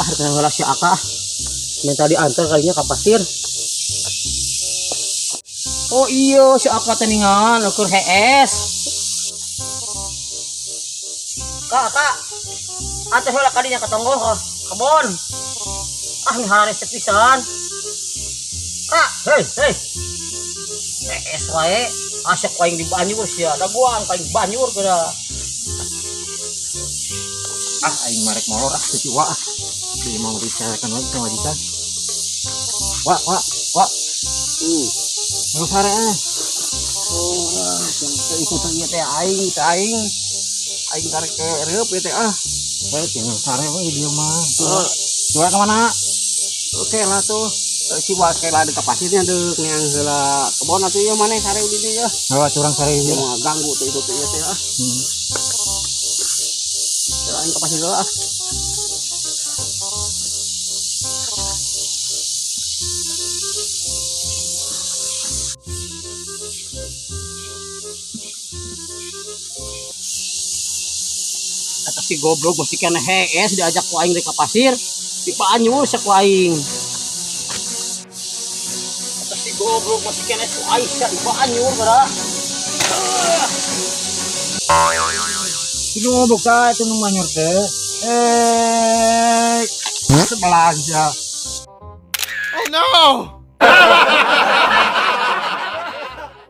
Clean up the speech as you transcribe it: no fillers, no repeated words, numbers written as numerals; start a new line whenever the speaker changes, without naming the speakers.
Rek heula si Aka. Minta diantar kalinya ka pasir. Oh iya, si Aka teh ningan ukur hees. Kak, Kak. Antar heula kadinya ka tonggoh ka kebon. Ah, ini harese pisan. Kak, hei, hei. Hees wae, asek aing di banjur sia. Da guang aing banjur geura.
Ah, aing marek molor ah si Wa ah. Dia mau dicarakan lagi sama majikan. Wa, wa, wa. Nu sare eh.
Oh, yang itu teh ieu teh aing, teh aing. Aing karek ke reup ieu teh ah.
Saya tinggal sare we dia mah.
Oh,
Dua kemana?
oke lah tuh. Eh, si Wa kela deuk ka pasirnya deuk neang heula kebon atuh ieu maneh sare di dieu ya.
Bawa curang sare
Ieu
ieu.
mah ganggu tuh itu teh ieu teh ah. Aing ka pasir heula ah.
Kata si goblok masih kena hees diajak ku aing ka pasir. Di banjur sia ku aing. Kata si goblok masih kena ku aing sia di banjur geura.
Ini goblok saya itu nu manyur teh. Eh, sebelah aja.
Oh no!